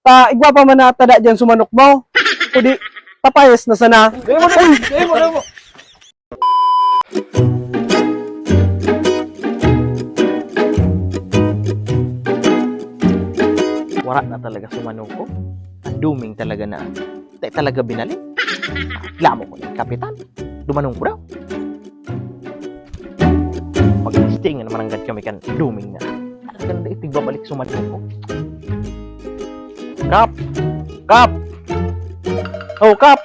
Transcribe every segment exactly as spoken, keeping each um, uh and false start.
Ta igwa pa man na tada diyan sa manok mo. Kudi, tapayas na sana. Dali mo, dali mo, dali mo. Wara na talaga si manok ko. Ang duming talaga na. Di talaga binalik. Reklamo ko na yung kapitan. Dumanong ko daw. Mag-testing na naman ang gad kami kan duming na. Talagang di tigbabalik si manok ko. Kap! Kap! Oh, Kap!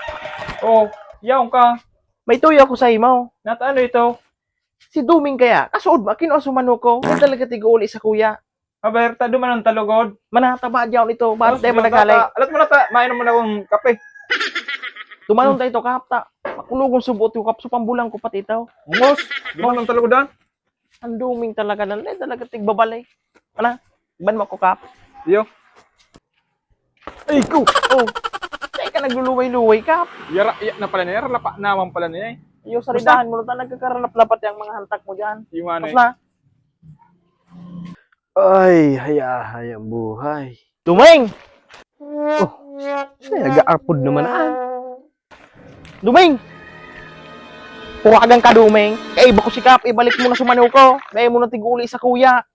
Oh, yaon ka. May tuyo ako sa imo. Nata ano ito? Si Duming kaya, kasuod ba, kinuha si manok ko. Di talaga tig-uli sa kuya. Aber, ta dumanon ta lugod. Manataba diyan ito. Ba't Mas di mo na ta, managali? Alat mo na ta, mainom mo na akong kape. Dumanon tayo ito, Kap, ta. Makulog ang subot ko, Kap. So, pambulang ko pati ito. Mos, dumanon ta lugod, ah. Ang duming talaga na. Di talaga tigbabalik. Ano? Ban mo ko, Kap. Iyo. Ay, ko! Oh. Di ka nagluluway-luway, Kap. Yara, ya, na pala na, yara, lapa naman pala na, eh. Iyo, Basta saridahan mo na ta. Nagkakaraplap-lapat yung mga hantak mo dyan. Yung ano, Tapos eh. Na. Ay, hayahay ang buhay. Duming! Oh, siya, nag-aapod naman, ah. Duming! Puragan ka, Duming. Kaiba ko si Kap, ibalik mo na si manok ko. Dahil mo na tig-uli sa kuya.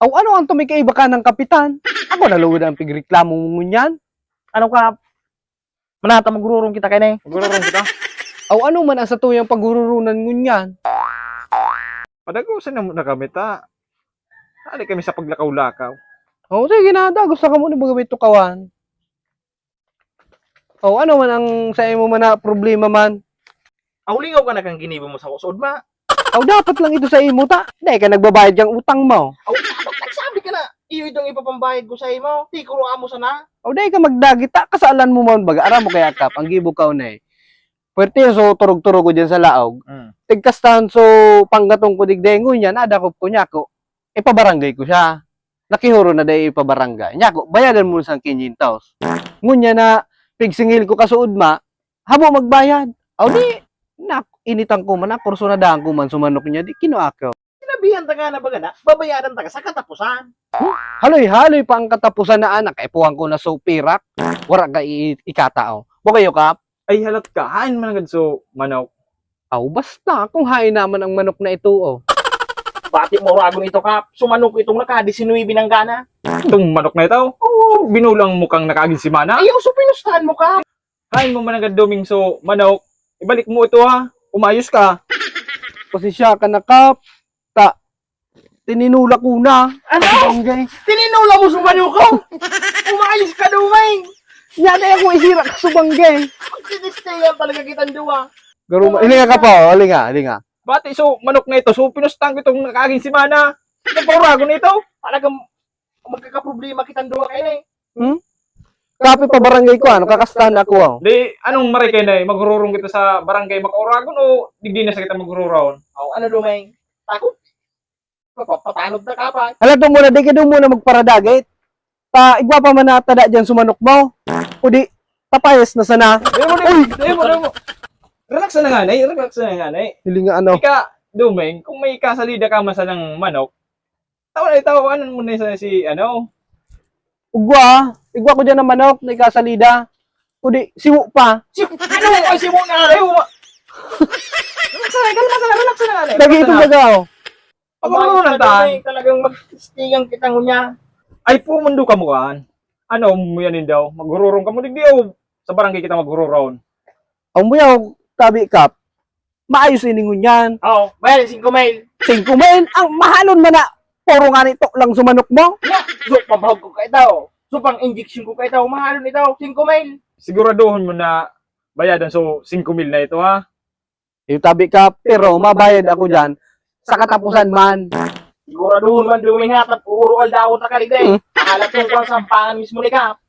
Aw, ano ang tumikaiba ka ng kapitan? Ako na lugod ang pigreklamo mo ngunyan. Ano, Kap? Manata, magrurong kita kayo na eh. Magrurong kita? Aw, ano man ang satuyang paghururunan ngunyan? Padagosan na muna kami, ta. Hali kami sa paglakaw-lakaw. Oo, sige na, dagos na ka muna, baga may tukawan. Oh, ano man ang sa imo man na problema man? Aw, lingaw ka na kang ginibo mo sa kusod, ma. Aw, dapat lang ito sa imo, ta. Dai ka nagbabayad kang utang mo. Aw, dapat nagsabi ka na. Iyo itong ipapambayad ko sa imo. Tikuro amo sana. Aw, dai ka magdagit, ta. Kasalan mo man baga. Aram mo kaya, Kap, ang gibo ka unay. Pwerte yun, so, turog-turog ko dyan sa laog. Mm. Tigkastahan, so, panggatong ko digdai, ngunyan, nadakop ko niya ako. Ipabarangay ko siya. Nakihuro na dai ipabarangay. Niya ako, bayadan mo sa quinientos. Ngunyan na, pigsingil ko kasuod ma, habo magbayad. Aw di, nak, initan ko man, kursunadahan ko man, sumanok niya, di, kinuha ko. Sinabihan ta nga na baga na, babayadan ta ka sa katapusan. Haloy-haloy pa ang katapusan na anak, kaipuhan ko na so pirak, wara ka i-, ikatao. Bo kayo, Kap? Ay, halat ka, hain man agad so manok? Aw, basta, kung hain naman ang manok na ito, oh. Bati mo ragon ito, Kap. So manok itong naka-disinuybe nang gana. Itong manok na ito? Oo. So, binulang mo kang nakaaging semana? Ay, so pinustahan mo, Kap. Hain mo man agad, Doming, so manok. Ibalik mo ito, ha. Umayos ka. Pasensya ka na, Kap. Ta, tininula ko na. Ano? Barangay. Tininula mo sa manok ko? Umayos ka, Doming! Yan ay akong isira ka sa bangge. Ang tinistiyan talaga kitang duwa. Garuma, hilinga ka pa, oh. Hilinga, hilinga. Bati, so, manok na ito. So, pinustang ko itong nakaaging semana. Nagpauragon na ito. Talagang magkakaproblema kitang duwa kayo na eh. Hmm? Kape pa barangay ko, ano, kakastahan ako, oh. Di, anong maray kayo na eh? Magrurong kita sa barangay makauragon o digdi na sa kita magrurong? Oh, ano, Doming? Takot? Papatanod na ka pa. Hala, doon muna, di ka doon muna magparadagit. Ta, igwa pa man na tada dyan sumanok mo. O di, tapayas na sana. Dali mo, dali mo, Uy! Dali mo, dali mo. Relax na nga, nay. Relax na nga, nay. Hiling nga ano. Ika, Doming, kung may kasalida ka man sanang manok, tawa na, tawanan mo na sa si, ano? Ugwa, igwa ko dyan ng manok na ikasalida. O di, siwo pa. Si, ano mo, siwo na, ay, uma. Relax na, kalma na, relax na, nay. Lagi itong baga, oh. Pagkakaroon ng Ay, tahan. Talagang magtistigan kita ngunyan. Ay, pumundo ka mo, kan. Ano mo yan, daw? Maghururong ka mo, digdi, oh. Sa barangay kita maghururong. Ang buyaw, tabi, Kap. Maayos ini ngunyan. Oo, bayad singko mil. Singko mil? Ang mahalon man na. Puro nga nito lang sumanok mo. Ya, so, pabahog ko kayo daw. So, pang injection ko kayo daw. Mahalon ito, singko mil. Siguraduhon mo na bayadan so singko mil na ito, ha? Yung tabi ka, pero mabayad ako dyan sa katapusan man. Siguraduhon man, Doming, ha, tag-uuro aldaw ta ka digdi. Hmm. Alat kong kwan, sampangan mismo ni Kap.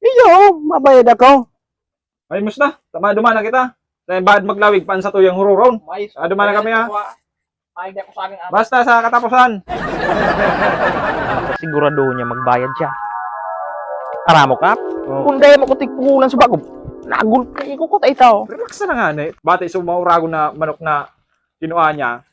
Iyo, mabayad ako. Ay, mus na. Tama, duman na kita. Dahil bad maglawig pa sa tuyang hururon. Mais. Ah, duman na kami, ha. Ay, di ako sa aking ama. Basta sa katapusan. Siguraduhon niya magbayad siya. Tara mo, Kap. Oh. Kung dahil mo ko tigpuhulan sa bago, nagulpi ko ko tayo. Relax na nga, ne. Bati sa maurago na manok na kinuha niya.